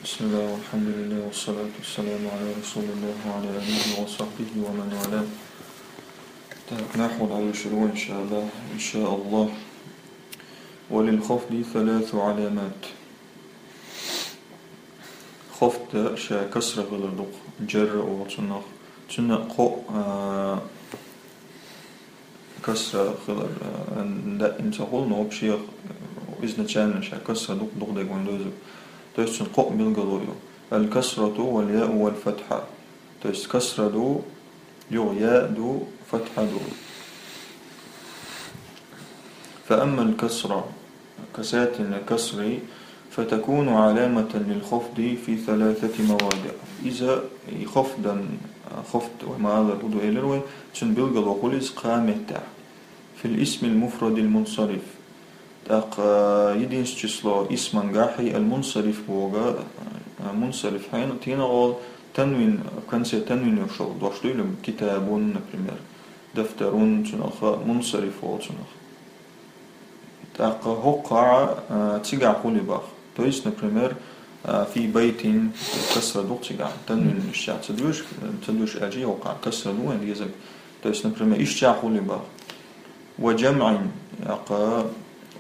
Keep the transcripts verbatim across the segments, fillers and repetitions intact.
بسم الله والحمد لله والصلاة والسلام على رسول الله وعلى آله وصحبه ومن والاه. Так, нахьву дӀадешаргда, иншааллахӀ, иншааллахӀ. وللخفض ثلاث علامات. Хофтда ша касра хилар дукха, джарра оал цунах. Цунна кхоъ, а, касра хилар, а, даим ца хул, но вообще, изначально ша касра дукха, дукха дег ван дозу. То есть цун кхоъ билгало ю. الكسرة والياء والفتحة. То есть касра ду, юха я ду, фатхьа ду. فأما الكسرة, касательно касры, فتكون علامة للخفض في ثلاثة مواضع. Иза и хофтдан, хофт вай ма аллара, хӀу ду элир вай, цун билгало хул из кхаа меттехь. في الاسم المفرد المنصرف. ТӀаккха единственное число исмангахьи, المنصرف боху, а, منصرف хьена, тӀехьа гӀолла танвин, в конце танвин йолуш дош ду, или كتاب, например, دفتر, цунах منصرف оал цунах. ТӀаккха хӀокхахь, а, цигахь хул и боху. То есть, например, а, في بيت, касра ду-кх цигахь. Танвин иштта ца доьшу, ца доьшу аьлча, хӀокхахь касра ду вайн дезарг. То есть, например, иштта хул и боху. وجمع, тӀаккха,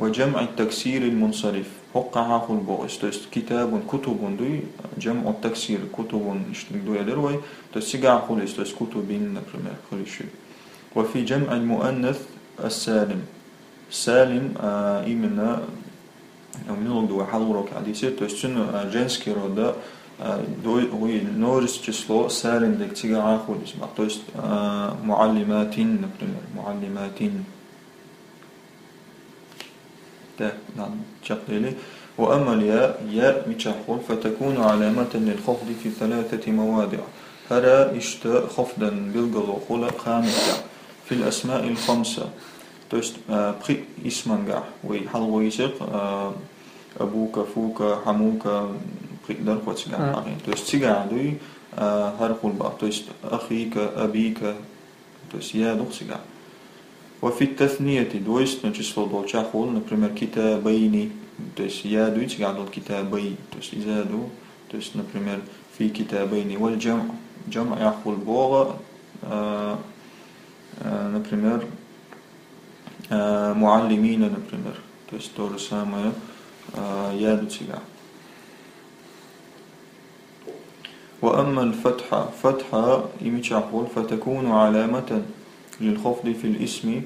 وجمع التكسير المنصرف. ХӀокхахь хул боху иза. То есть, كتاب, كتب дуй, جمع التكسير, كتب иштта ду элира вай. То есть, цигахь хул иза. То есть, كتب, например, хила йиш ю. وفي جمع المؤنث السالم. Салим, а, именно, а, муьлха ду вай хьалха урокехь дийцира, то есть цуьнан, а, женский род, а, дой-, вуй, множественное число салим дерг цигахь хул иза. То есть, а, معلمات, например, معلمات. Так, ладно, чекхдели. وأما الياء, я мичахь хул, فتكون علامة للخفض في ثلاثة مواضع. ХӀара иштта хофтдан билгало хул кхаа меттехь. في الأسماء الخمسة. То есть, а, пхи исмангахь, вай хьалха йийцира, а, абука, фука, хьамука, пхи дара кху цигахь хьахийна. То есть цигахь дуй, а, хӀара хул боху. То есть أخيك, أبيك, то есть я ду-кх цигахь. وفي التثنية, двойственное число долчохь хул, например, كتابين, то есть я дуй цигахь долу, كتابي, то есть иза ду, то есть, например, في كتابين. والجمع, джамъехь хул боху, а, а, например, а, معلمين, например. То есть то же самое, а, я ду цигахь. وأما الفتحة, фатхьа и мичахь хул, فتكون علامة للخفض في الاسم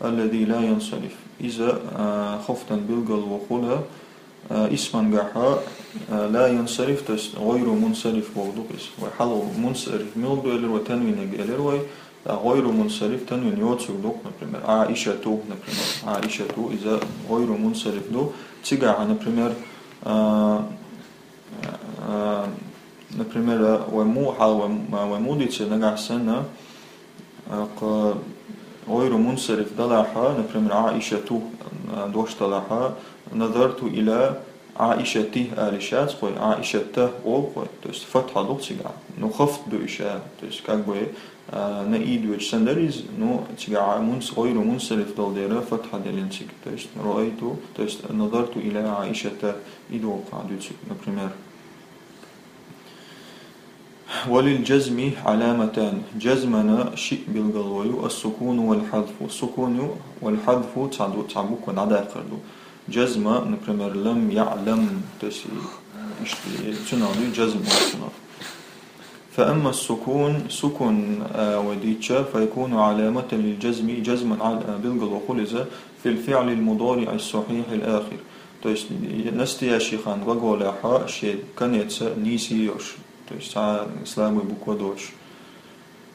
الذي لا ينصرف. Иза, а, хофтдан билгало хул, а, исмангахь, а, لا ينصرف, то есть غير منصرف боху ду-кх иза. Вай хьалха منصرف муьлха ду элира вай, танвинег элира вай, а غير منصرف танвин йоцург ду-кх, например, عائشة, например, عائشة, иза غير منصرف ду. Цигахь, например, а, а, например, а, вай му-, хьал вай, а, вай муха дийцира нагахь санна, а, кху غير منصرف далахь, например, عائشة, а, дош далахь, نظرت إلى عائشة али шац кхой, عائشة олу кхой, то есть фатхьа ду-кх цигахь. Ну, хофт ду и ша, то есть как бы, а, наид веча санна дара иза, ну, цигахь мунс-, غير منصرف долу дела фатхьа делира цига, то есть رأيت, то есть نظرت إلى عائشة, и ду-кх хьан дуьйцург, например. وللجزم علامتان. Джазмана шиъ билгало ю: السكون والحذف. Сукун ю, والحذف, цхьа ду, цхьа буква дӀадаккхар ду. Джазма, например, لم يعلم, то есть, иштта, цунах ду джазм цунах. فأما السكون, сукун, а, вай дийцча, فيكون علامة للجزم, джазман ал-, а, билгало хул иза, في الفعل المضارع الصحيح الآخر. То есть, настоящий хан глаголехь шен конец нийса йолуш. То есть, цхьа слабый буква доцуш.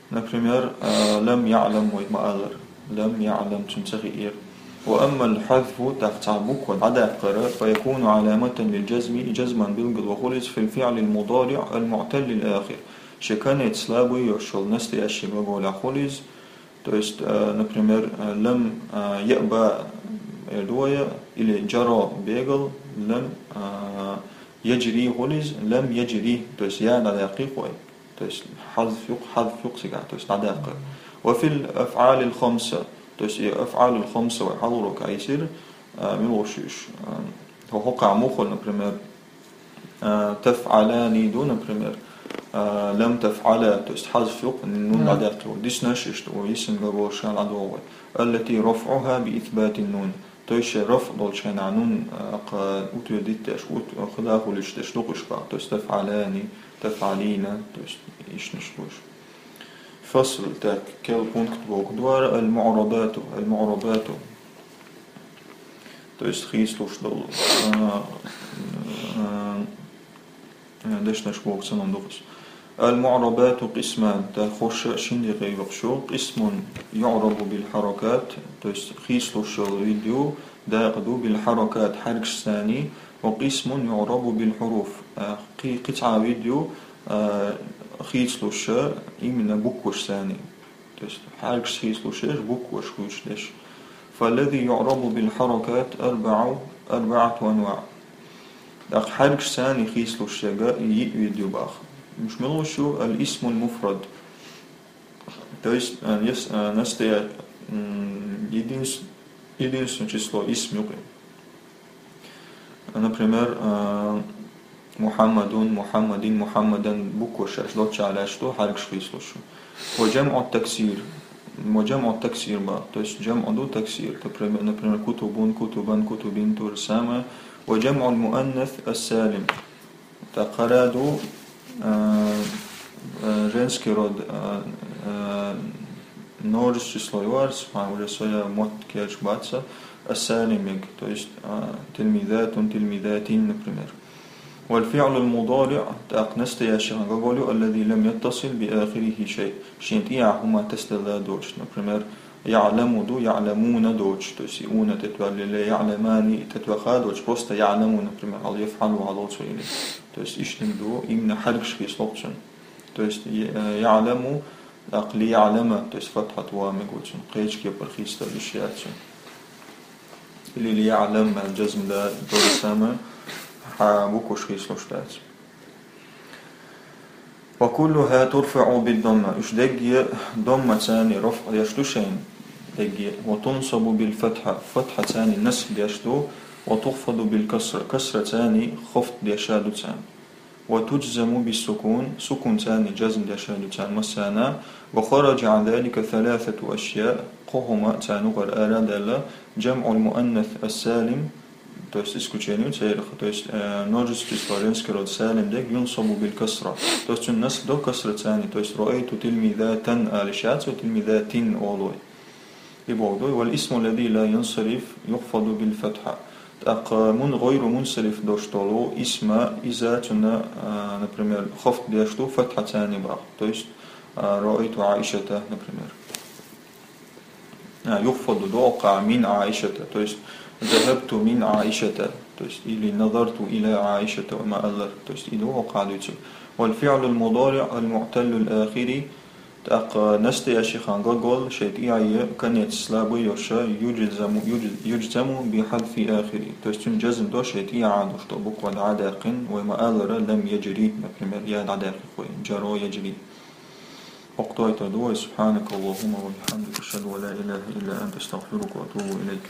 Например, а, لم يعلم вай ма аллара. لم يعلم цунна ца хиира. وأما الحذف, тӀаккха цхьа буква дӀадаккхар, فيكون علامة للجزم, джазман билгало хул иза, في الفعل المضارع المعتل الآخر. Шен конец слабый йолуш йолу настоящий глаголехь хул иза. То есть, а, например, а, لم, а, يأب эр ду вай, или جرى бегал, لم, а, يجري хул иза, لم يجر, то есть я дӀадаккхий кхой. То есть хьазф ю-кх, хьазф ю-кх цигахь, то есть дӀадаккха. وفي الأفعال الخمسة, то есть и أفعال الخمسة вай хьалха урокехь йийцира, а, муьлха шу уьш, а, хӀо-, хӀокхахь муха, например, А, тафӀалани ду, например, а, лам тафӀала, то есть хьазф юкъ, нун дӀадаьккхе. Диснаш иштта, о, йисин глагол шайна дӀадоагӀа. Аллати рафӀуха би исбатин нун. То есть ши рафӀ долча хенахь нун, а, кха утвердить деш, ут-, хила хуьлуш деш ду-кх уьш бах. То есть тафӀалани, тафӀалина, то есть ишнаш ду уьш. Фасл, так, керла пункт боху. Дуара аль-муӀрабату, аль-муӀрабату. То есть хийцалуш долу. А, а, дешнаш боху санна дукхус. Аль-муӀрабату къисман, тӀаккха уьш шина декъе йоккхуш ю. Къисмун юӀрабу биль-хьаракат, то есть хийцалуш йолу вид ю, дакъа ду биль-хьаракат, хьаьркаш санна, ва къисмун юӀрабу биль-хьуруф, а, кхи-, кхин цхьа вид ю, а, хийцалуш именно букваш санна. То есть хьаьркаш хийцалуш еш, букваш хуьйцуш деш. Фаллази юӀрабу биль-хьаракат арбаӀу, арбаӀату анваӀ. ТӀаккха хьаьркаш санна хийцалуш ерг йиъ вид ю бах. Уьш мила луш ю? Аль-исмуль-муфрад. То есть, а, ес-, а, настоя-, м, единс-, единственное число, исм юкъе. Например, а, Мухаммадун, Мухаммадин, Мухаммадан букваш шаьш доцчахь лаьтташ ду, хьаьркаш хийцалуш ю. Ва жамӀу таксир. Ва жамӀу таксир бах. То есть жамӀу ду таксир. Например, например, кутубун, кутубан, кутубин, то же самое. Ва жамӀул муаннас ас-салим. ТӀаккха хӀара ду, а, а, женский род, а, а, множественное число ю хӀара, субхьана, уже своя мотт кечбац, ас-салим ерг, то есть, а, тилмизатун, тилмизатин, например. Валь-фиълуль-мудариӀ, тӀаккха настоящий глагол ю, аллази лам яттасил би ахирихи шай. Шен тӀехьа хӀума тасделла доцуш. Например, яӀламу ду, яӀламуна доцуш, то есть и уна тӀетоьллий, яӀламани тӀетоьхна доцуш, просто яӀламу, например, ал яфӀалу гӀалоцу или. То есть иштта ду, именно хьаьркаш хийцалуш цунна. То есть, э, яӀламу, тӀаккха ли яӀлама, то есть фатхьат ван мегар ду цунна, кхечу кепара хийцадалуш яц цунна. Или ли яӀлам аьлла жазм дан, то же самое, хьа букваш хийцалуш дац. Ва куллуха турфаӀу бид-дамма. Уьш дерриге даммаца рафӀ деш ду шайна, дерриге. Ва тунсабу биль-фатхьа, фатхьаца насб деш ду. Ва тухфаду биль-касра, касраца хафд деш ду царна. Ва туджзаму бис-сукун, сукунца жазм деш ду царна массарна. Ва хараджа Ӏан залика саласату ашъяъ, кхо хӀума царна юкъара ара даьлла, жамӀул муаннас ас-салим, то есть исключение ю церан, то есть, э, множественное число, женский род салим дерг, юнсабу биль-касра. То есть цунна насб до касраца, то есть раайту тилмизатан ала йиш яц, тилмизатин олу вай. И боху ду, валь-исму ллази ла янсариф юхфаду биль-фатхьа. ТӀаккха мун-, гӀайру мунсариф долуш долу исм, иза цунна, а, например, хафд деш ду фатхьаца бах. То есть, а, раайту Ӏаишата, например. А, юхфаду ду оккха мин Ӏаишата. То есть, захабту мин Ӏаишата. То есть, или назарту иля Ӏаишата, ма аллара. То есть, и ду оккха дуьйцург. Валь-фиълуль-мудариӀ аль-муӀталлуль-ахири. ТӀаккха настоящий хан глагол шайн тӀехьа конец слабый йолуш, юджзаму, юдж-, юджзаму би хьазфи ахири. То есть цуьнан жазм до шайн тӀехьа долуш долу буква дӀадаьккхина, вай ма-аллара, лам яджри, например, я дӀадаьккхи кхуьй, джара яджри. Воккха дойтур ду вай, субхьанакаллахумма ва бихьамдика, ашхаду ан ла илаха илла анта, астагфирука ва атубу илайк.